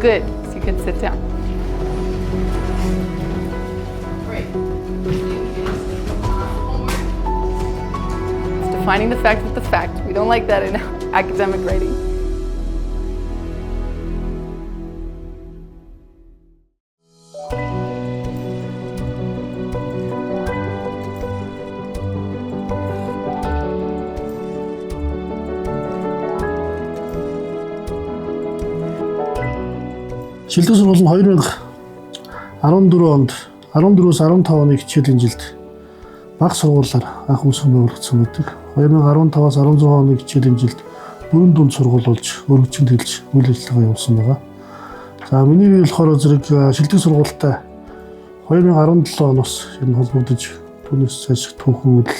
Good. So you can sit down. Great. It's defining the fact with the fact. We don't like that in academic writing. Шилдэг сургууль нь 2014 онд 14-өөс 15 оны хичээлийн жилд баг сургуулиар анх үүсгэн байгуулагдсан байдаг. 2015-аас 16 оны хичээлийн жилд бүрэн дунд сургууль болж өргөжин тэлж үйл ажиллагаа явуулсан байгаа. За миний бие болохоор зэрэг шилдэг сургуультай 2017 оноос ер нь холбогдож түүнээс цааш түүхэн үйл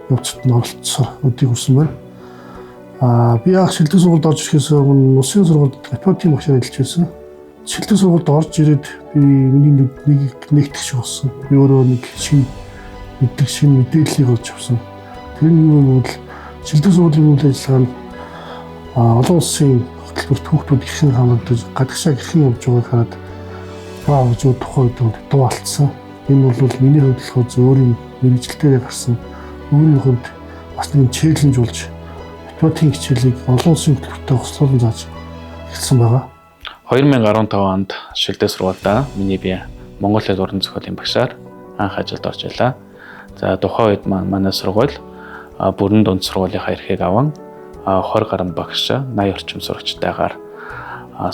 явцад нь оролцсон өдийг хүрсэн байна. Аа би анх шилдэг сургуульд орж ирэхээс өмнө улсын сургуульд математикийн багшаар ажиллаж байсан. Шилдэг сургуульд орж ирээд би миний нэг нэгтгэх шиг болсон. Би өөрөө нэг шинэ мэддэг шинэ мэдээллийг олж авсан. Тэр нь юу вэ гэвэл шилдэг сургуулийн үйл ажиллагаа нь олон улсын хөтөлбөрт хүүхдүүд хэрхэн хамрагдаж гадагшаа хэрхэн явж байгааг хараад вау гэж тухайн үед дуу алдсан. Энэ бол миний хувьд болохоор өөрийн мэргэжилтээрээ гарсан. Өөрийн хувьд бас нэг челленж болж математикийн хичээлийг олон улсын хөтөлбөртэй хослуулан зааж эхэлсэн байгаа. 2015 онд шилдэг сургуульдаа миний бие монгол хэл уран зохиолын багшаар анх ажилд орж илаа. За тухайн үед манай сургууль бүрэн дунд сургуулийнхаа эрхийг аван 20 гаруй багш 80 орчим сурагчтайгаар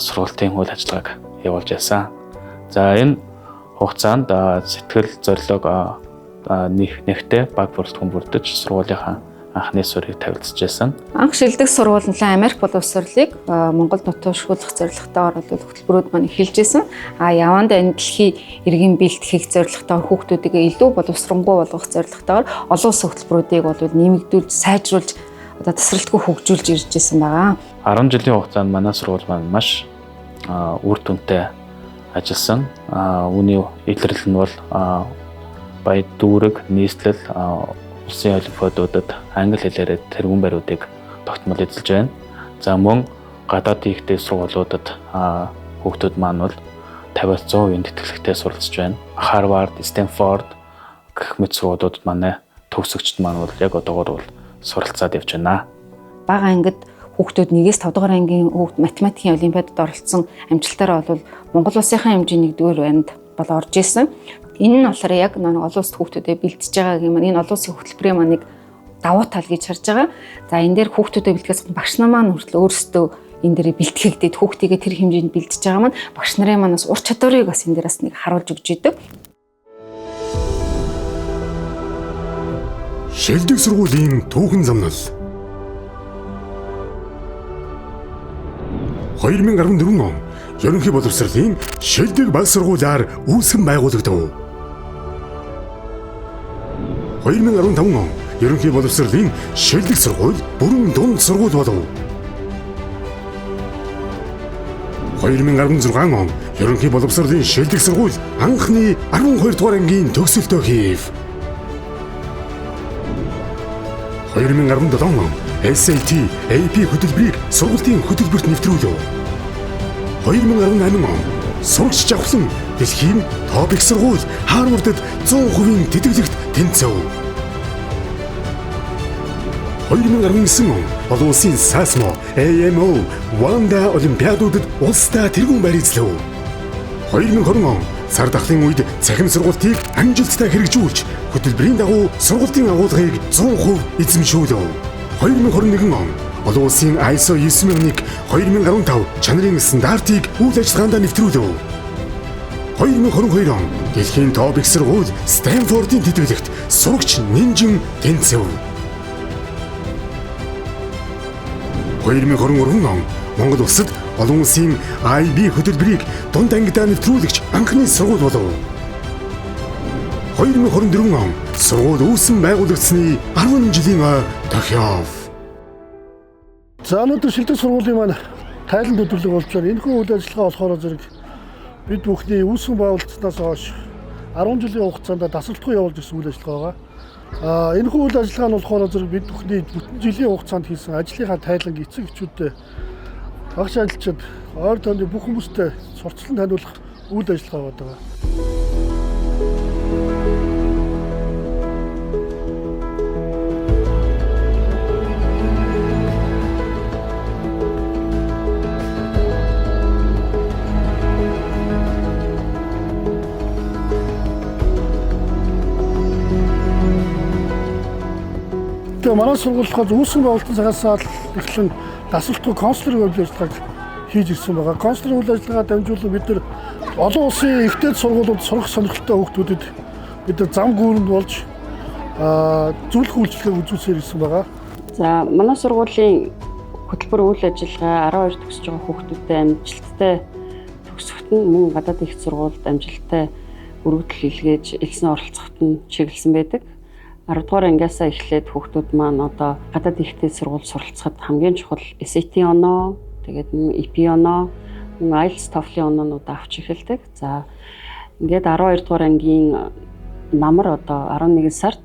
сургуулийн үйл ажиллагааг явуулж байсан. За энэ хугацаанд сэтгэл зорилго нэгтэй баг бүрэлдэхүүн бүрдэж сургуулийнхаа анхны суурийг тавилцж байсан. Анх шилдэг сургууль нь Америк боловсролыг Монголд нутагшуулах зорилготойгоор бол хөтөлбөрүүд маань эхэлж исэн. А явандаа энэ дэлхийн иргэн бэлтгэх зорилготойгоор хүүхдүүдийг илүү боловсронгуй болгох зорилготойгоор олон улсын хөтөлбөрүүдийг бол нэмэгдүүлж, сайжруулж одоо тасралтгүй хөгжүүлж ирж исэн байгаа. 10 жилийн хугацаанд манай сургууль маань маш үр дүнтэй ажилласан. Үүний илрэл нь бол баяд дүүрэг, нийслэл, улсын олимпиадуудад англи хэлээрээ тэргүүн байруудыг тогтмол эзэлж байна. За мөн гадаад ихтэй сургуулиудад хүүхдүүд маань бол 50-аас 100% тэтгэлэгтэй суралцж байна. Харвард, Стэнфорд гэх мэт сургуулиудад манай төгсөгчд маань бол яг одоогор бол суралцаад явж байна. Бага ангид хүүхдүүд 1-ээс 5 дугаар ангийн хүүхд математикийн олимпиадад оролцсон амжилтаараа бол Монгол улсынхаа хэмжээний 1-р байранд бол орж исэн. Энэ нь болохоор яг нэг олон улс хүүхдүүдэд бэлтэж байгааг юм. Энэ олон улсын хөтөлбөрийн маань нэг давуу тал гэж харж байгаа. За энэ дээр хүүхдүүдэд бэлтгэхээс багш нар маань хүртэл өөрсдөө энэ дээр бэлтгэгдээд хүүхдийгээ тэр хэмжээнд бэлтэж байгаа маань багш нарын манаас ур чадварыг бас энэ дээр бас нэг харуулж өгч идэг. Шилдэг сургуулийн түүхэн замнал 2014 он ерөнхий боловсролын шилдэг баг сургуулиар үүсгэн байгуулагдав. 2015 он ерөнхий боловсролын шилдэг сургууль бүрэн дунд сургууль болов. 2016 он ерөнхий боловсролын шилдэг сургууль анхны 12 дугаар ангийн төгсөлтөө хийв. 2017 он SAT, AP хөтөлбөрийг сургуулийн хөтөлбөрт нэвтрүүлв. 2018 он сурагч жавхлан дэлхийн топ их сургууль Харвардд 100% тэтгэлэгт тэнцэв. 2019 он олон улсын SASMO, AMO, Wanda олимпиадуудад улсдаа тэргүүн байр эзлэв. 2020 он цар тахлын үед цахим сургалтыг амжилттай хэрэгжүүлж хөтөлбөрийн дагуу сургалтын агуулгыг 100% эзэмшүүлв. 2021 он олон улсын ISO 9001 2015 чанарын стандартыг үйл ажиллагаанд нэвтрүүлв. 2022 он дэлхийн топ их сургууль Стэнфордын тэтгэлэгт сурагч нинжин тэнцэв. 2023 он Монгол улсад олон улсын IB хөтөлбөрийг дунд ангидаа нэвтрүүлэгч анхны сургууль болов. 2024 он сургууль үүсэн байгуулагдсаны 11 жилийн ой тохиов. За өнөөдөр шилдэг сургуулийн маань тайлан төлөвлөг болж байна. Энэхүү үйл ажиллагаа болохоор зэрэг бид бүхний үүсгэн байгуулагдсанаас хойш 10 жилийн хугацаанд дасгалтгүй явуулж ирсэн үйл ажиллагаа байгаа. А энэхүү үйл ажиллагаа нь болохоор зэрэг бид бүхний бүтэн жилийн хугацаанд хийсэн ажлынхаа тайланг эцэг эхчүүдэд Багш ажилчид ойр тооны бүх хүмүүстэй сурталчлан таниулах үйл ажиллагаа яваад байгаа. Тэгээ манай сургууль болохоор үүсгэн байгуулалтын цагаас эхлэн дасгалт counselor үйл ажиллагааг хийж ирсэн байгаа. Counselor үйл ажиллагаа дамжуулан бид нар олон улсын их дээд сургуулиуд сурах сонирхолтой хүүхдүүдэд бид нар зам гүрэнд болж зөвлөх үйлчилгээг үзүүлсээр ирсэн байгаа. За, манай сургуулийн хөтөлбөр үйл ажиллагаа 12 төгсөж байгаа хүүхдүүдэд амжилттай төгсөхөд нь мөн гадаад их сургуульд амжилттай өргөдөл илгээж элсэн оролцоход нь чиглэсэн байдаг. 10 дугаар ангиасаа эхлээд хүүхдүүд маань одоо гадаад их дээд сургууль суралцахад хамгийн чухал SAT оноо, тэгээд мөн AP оноо, мөн IELTS TOEFL-ийн оноонууд авч эхэлдэг. За, ингээд 12 дугаар ангийн намар одоо 11 сард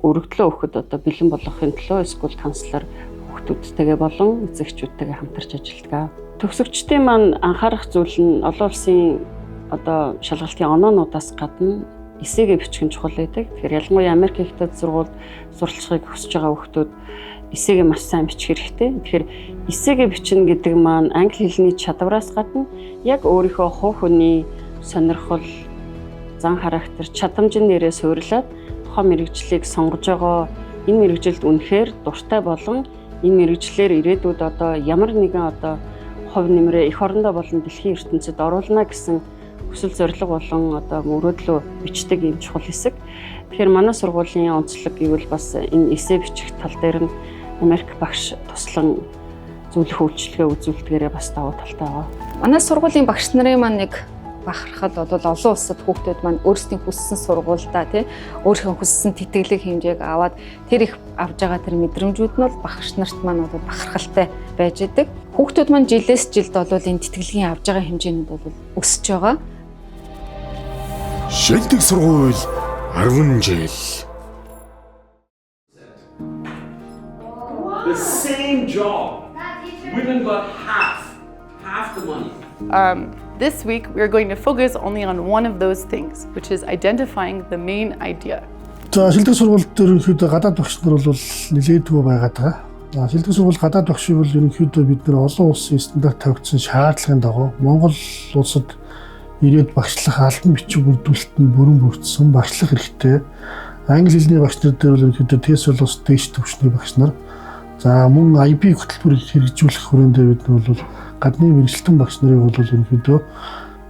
өргөдлөө өгөхөд одоо бэлэн болгохын төлөө school counselor хүүхдүүдтэйгээ болон эцэгчүүдтэйгээ хамтарч ажилладаг. Төгсөгчдийн маань анхаарах зүйл нь олон улсын одоо шалгалтын оноонуудаас гадна эсээгээ бичих нь чухал байдаг. Тэгэхээр ялангуяа Америк их дээд сургуульд суралцахыг хүсэж байгаа хүүхдүүд эсээгээ маш сайн бичих хэрэгтэй. Тэгэхээр эсээгээ бичнэ гэдэг маань англи хэлний чадвараас гадна яг өөрийнхөө хувь хүний сонирхол, зан характер, чадамжин нэрээ суйрлаад тухайн мэргэжлийг сонгож байгаа, энэ мэргэжилд үнэхээр дуртай болон энэ мэргэжлээр ирээдүйд одоо ямар нэгэн одоо хувь нэмрээ эх орондоо болон дэлхийн ертөнцид оруулна гэсэн хүсэл зорилго болон одоо мөрөөдлөө бичдэг юм чухал хэсэг. Тэгэхээр манай сургуулийн онцлог гэвэл бас энэ эсээ бичих тал дээр нь Америк багш туслан зөвлөх үйлчилгээ үзүүлдгээрээ бас давуу талтай байгаа. Манай сургуулийн багш нарын маань нэг бахархал бол олон улсад хүүхдүүд маань өөрсдийн хүссэн сургуульдаа тий өөрийнхөө хүссэн тэтгэлэг хэмжээг аваад тэр их авж байгаа тэр мэдрэмжүүд нь бол багш нарт маань бол бахархалтай байж идэг. Хүүхдүүд маань жилээс жилд бол энэ тэтгэлгийн авж байгаа хэмжээнүүд бол өсөж байгаа. Шилдэг сургууль 10 жил. The same job. Women got half the money. This week, we are going to focus only on one of those things, which is identifying the main idea. За, шилдэг сургууль дээр ерөнхийдөө гадаад багш нар бол нэлээдгүй байгаад байгаа. За, шилдэг сургууль гадаад багшийг бол ерөнхийдөө бид нар олон улсын стандарт тавигдсан шаардлагын дагуу Монгол улсад ирээд багшлах албан бичиг бүрдүүлэлт нь бүрэн бүрдсэн багшлах хэрэгтэй. Англи хэлний багш нар дээр бол ерөнхийдөө TESOL улс дээш түвшний багш нар. За, мөн IB хөтөлбөрийг хэрэгжүүлэх хүрээндээ бид нар бол гадны мэргэжилтэн багш нарыг бол ерөнхийдөө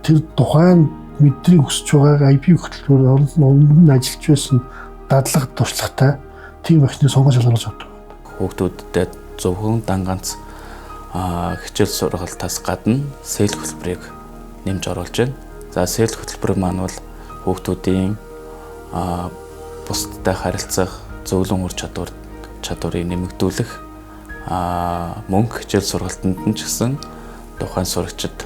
тэр тухайн мэдрийг хүсэж байгааг IB хөтөлбөрөөр өмнө нь ажиллаж байсан дадлага туршлагатай тийм багш нарыг сонгож шалгаруулж авдаг. Хүүхдүүддээ зөвхөн дан ганц хичээл сургалтаас гадна SEL хөтөлбөрийг нэмж оруулж байна. За, SEL хөтөлбөр маань бол хүүхдүүдийн бусдтай харилцах зөвлөн ур чадварыг нэмэгдүүлэх, мөн хичээл сургалтанд нь ч гэсэн тухайн сурагчид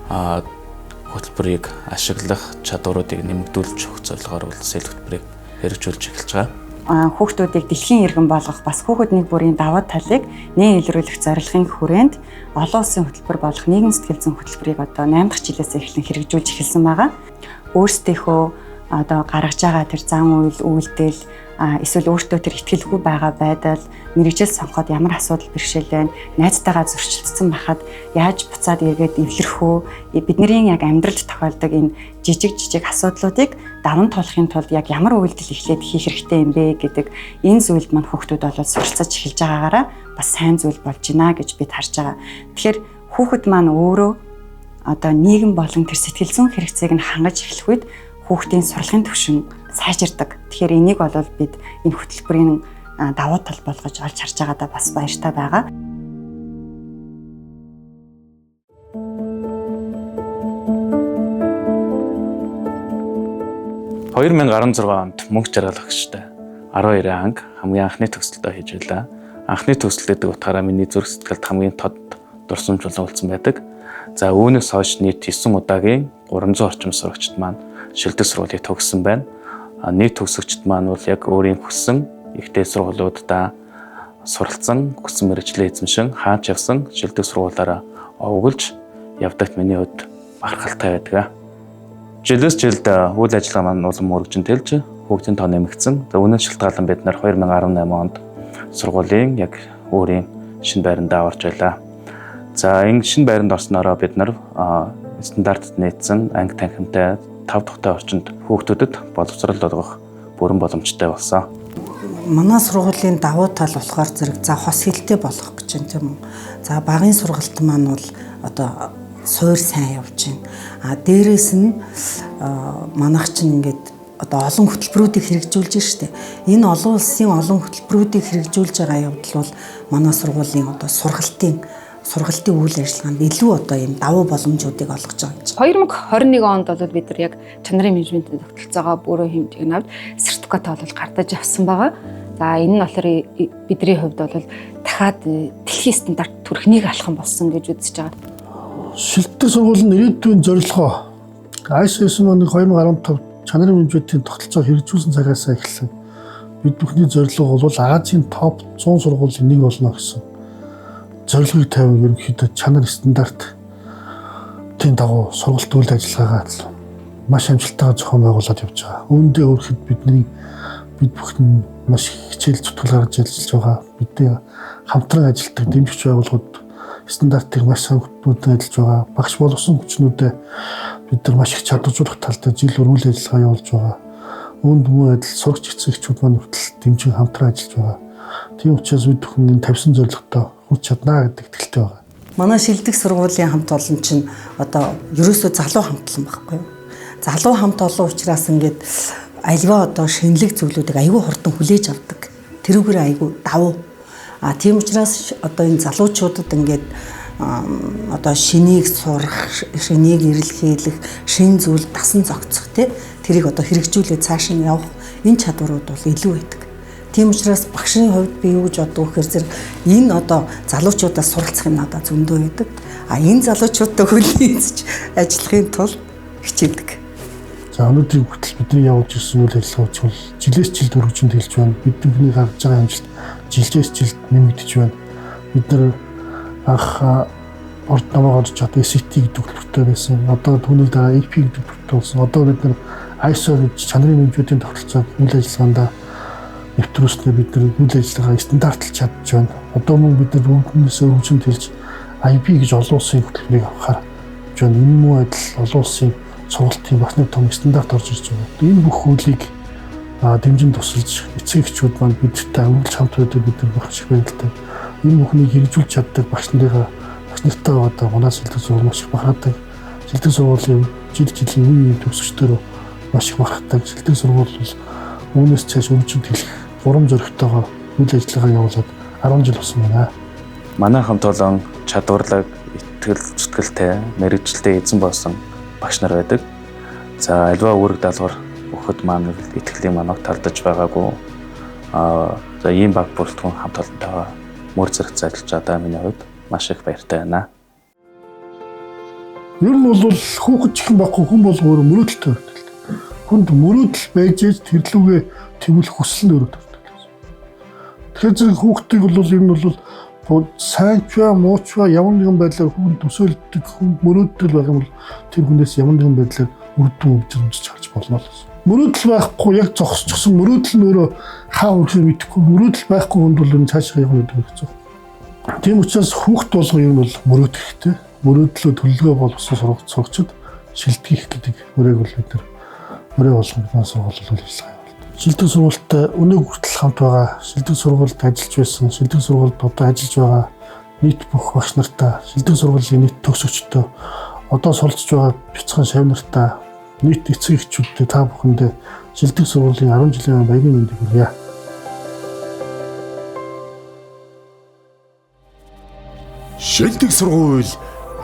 хөтөлбөрийг ашиглах чадваруудыг нэмэгдүүлж өгөх зорилгоор бол SEL хөтөлбөрийг хэрэгжүүлж эхэлж байгаа. Хүүхдүүдийг дэлхийн иргэн болгох, бас хүүхэд нэг бүрийн даваа талыг нээн илрүүлэх зорилгын хүрээнд олон улсын хөтөлбөр болох нийгэм сэтгэл зүйн хөтөлбөрийг одоо 8 дахь жилээс эхлэн хэрэгжүүлж эхэлсэн байгаа. Өөрсдийнхөө одоо гаргаж байгаа тэр зан үйл, үйлдэл, эсвэл өөртөө тэр итгэлгүй байгаа байдал, мэргэжил сонгоход ямар асуудал бэрхшээл байна, найзтайгаа зөрчилдсөн байхад яаж буцаад эргээд эвлэрэх үү, бидний яг амьдралд тохиолдог энэ жижиг жижиг асуудлуудыг даван туулахын тулд яг ямар үйлдэл эхлээд хийх хэрэгтэй юм бэ гэдэг энэ зүйлд маань хүүхдүүд бол суралцаж эхэлж байгаагаараа бас сайн зүйл болж байна гэж бид харж байгаа. Тэгэхээр хүүхэд маань өөрөө одоо нийгэм болон тэр сэтгэл зүйн хэрэгцээг нь хангаж эхлэх үед хүүхдийн сурлагын түвшин сайжирдаг. Тэгэхээр энийг бол бид энэ хөтөлбөрийн давуу тал болгож олж харж байгаадаа бас баяртай байгаа. 2016 онд мөнх жаргал агштай 12 анги хамгийн анхны төгсөлтөө хийж байлаа. Анхны төгсөлт гэдэг утгаараа миний зүрх сэтгэлд хамгийн тод дурсамж болон үлдсэн байдаг. За, үүнээс хойш нийт 9 удаагийн 300 орчим сурагчид маань шилдэг сургуулийг төгссөн байна. Нийт төгсөгчд маань бол яг өөрийн хүссэн их дээд сургуулиудаа суралцсан, хүссэн мэргэжлээ эзэмшин, хаач явсан, шилдэг сургуулиараа овоглож явдагт миний хувьд бахархалтай байдаг. Жилээс жилд үйл ажиллагаа маань улам өргөжин тэлж хүүхдийн тоо нэмэгдсэн. За үүнээс шалтгаалan бид нар 2018 онд сургуулийн яг өөрийн шинэ байрандаа орж байлаа. За энэ шинэ байранд орсноороо бид нар стандартад нийцсэн анги танхимтай 5 дахьтай орчинд хүүхдүүдэд боловсрол олгох бүрэн боломжтой болсон. Манай сургуулийн давуу тал болохоор зэрэг за хос хэлтэй болох гэж байна, тийм үү. За багын сургалт маань бол одоо суур сайн явж байна. А дээрээс нь манайх чинь ингээд одоо олон хөтөлбөрүүдийг хэрэгжүүлж штэ. Энэ олон улсын олон хөтөлбөрүүдийг хэрэгжүүлж байгаа явдал бол манай сургуулийн одоо сургалтын үйл ажиллагаанд илүү одоо ийм давуу боломжуудыг олгож байгаа гэж. 2021 онд бол бид нар яг чанарын менежментийн тогтолцоогоо бүрэн хэмжээгээр авч сертификат бол гардаж авсан байгаа. За энэ нь болохоор бидний хувьд бол дахиад дэлхийн стандарт төрөх нэг алхам болсон гэж үзэж байгаа. Шилдэг сургууль нь ирээдүйн зорилгоо ISO 9001 2015 чанарын менежментийн тогтолцоог хэрэгжүүлсэн цагаас эхэлсэн. Бид бүхний зорилго бол Азийн топ 100 сургуулийн нэг болно гэсэн зорилгыг тавин ерөнхийдөө чанар стандартын дагуу сургалт үйл ажиллагаагаа маш амжилттайгаар зохион байгуулад явж байгаа. Үүндээ өөрөхөд бид бүхэн маш их хичээл зүтгэл гаргаж ажиллаж байгаа. Бидний хамтран ажилладаг дэмжигч байгууллагууд стандартыг маш сайн хөтөлбөрөөр ажиллаж байгаа. Багш боловсон хүчнүүдэд бид нар маш их чадваржуулах тал дээр жил бүр үйл ажиллагаа явуулж байгаа. Үүнд мөн адил сурагч эцэг эхчүүд маань хүртэл дэмжин хамтран ажиллаж байгаа. Тийм учраас бид бүхэн энэ тавьсан зорилготой хүрч чаднаа гэдэг итгэлтэй байгаа. Манай шилдэг сургуулийн хамт олон чинь одоо ерөөсөө залуу хамтлан байхгүй юу? Залуу хамт олон учраас ингээд альва одоо шинэлэг зүйлүүдийг айгүй хурдан хүлээж авдаг. Тэрүүгээр айгүй давуу. А тийм учраас одоо энэ залуучуудад ингээд одоо шинийг сурах, шинийг эрэлхийлэх, шин зүйл дасан зохицох тий тэрийг одоо хэрэгжүүлээд цааш нь явах энэ чадварууд бол илүү байдаг. Тийм учраас багшийн хувьд би юу гэж боддог вэхээр зэрэг энэ одоо залуучуудаас суралцах юм надад зөндөө байдаг. А энэ залуучуудтай хүлээцэж ажиллахын тулд хичээдэг. За өнөөдрийн хүртэл бидний явуулж ирсэн үйл ажиллагаа бол жилээс жилд өргөжин тэлж байна. Бидний гаргаж байгаа амжилт жилээс жилд нэмэгдэж байна. Бид нар анх орд намайг орж чад SAT гэдэг төлбөртэй байсан. Одоо түүний дараа AP гэдэг төлбөртэй болсон. Одоо бид нар ISO гэж чанарын менежментийн тогтолцоог үйл ажиллагаанд нэвтрүүлснээр бид нар үйл ажиллагаа стандартлж чадж байна. Одоо мөн бид нар бүгднээс өргөжин тэлж IB гэж олон улсын хөтөлбөрийг авахар гэж байна. Энэ мөн адил олон улсын сургалтын бас нэг том стандарт орж ирж байгаа. Энэ бүх зүйлийг дэмжин тусалж эцэг эхчүүд маань бидтэй үргэлж хамт байдаг, бид нар багш их баярлалтай. Энэ бүхнийг хэрэгжүүлж чаддаг багш нарыгаа багш нартай одоо манай шилдэг сургууль маш их бахархдаг. Шилдэг сургуулийн жил жилийн үе үеийн төгсөгчдөрөө маш их бахархдаг. Шилдэг сургууль бол үүнээс цааш өргөжин тэлэх урам зоригтойгоор үйл ажиллагаа явуулаад 10 жил болсон байна. Манай хамт олон чадварлаг, итгэл зүтгэлтэй, мэргэжилтэй эзэн болсон багш нар байдаг. За альва үүрэг даалгавар өгөхөд маань итгэлийн манаг талдаж байгаагүй. За ийм баг бүрэлдэхүүн хамт олонтойгоо мөр зэрэг ажиллаж байгаа миний хувьд маш их баяртай байна. Ер нь бол хүүхэд чихэн байхгүй хүн бол өөрөө мөрөөдөлтэй байдаг. Хүнд мөрөөдөл байж тэр лүүгээ тэгвэл хүсэл нь өөрөө төрдөг. Тэгэхээр зэрэг хүүхдийг бол ер нь бол сайн ч бай, муу ч бай ямар нэгэн байдлаар хүн төсөөлдөг, хүн мөрөөдөл байх юм бол тэр хүнээс ямар нэгэн байдлаар үр дүн өгч харж болно л гэсэн. Мөрөөдөл байхгүй яг зогсчихсон мөрөөдөл нь өөрөө хаа хүрэхээ мэдэхгүй мөрөөдөл байхгүй хүнд бол энэ цаашаа явах гэдэг хэцүү. Тийм учраас хүүхд болгон юм бол мөрөөдөх хэрэгтэй. Мөрөөдлөө төлөвлөгөө болгосон сурагчид шилтгэх гэдэг мөрөөг бол бид нар мөрөө болгон бидний сургууль үйл ажиллагаа явуулдаг. Шилдэг сургуультай өнөөг хүртэл хамт байгаа, шилдэг сургуульд ажиллаж байсан, шилдэг сургуульд одоо ажиллаж байгаа нийт бүх багш нартай, шилдэг сургуулийн нийт төгсөгчдөө, одоо суралцж байгаа бяцхан шавь нартай, нийт эцэг эхчүүдтэй та бүхэндээ шилдэг сургуулийн 10 жилийн баярын мэндийг хүргье. Шилдэг сургууль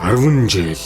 10 жил.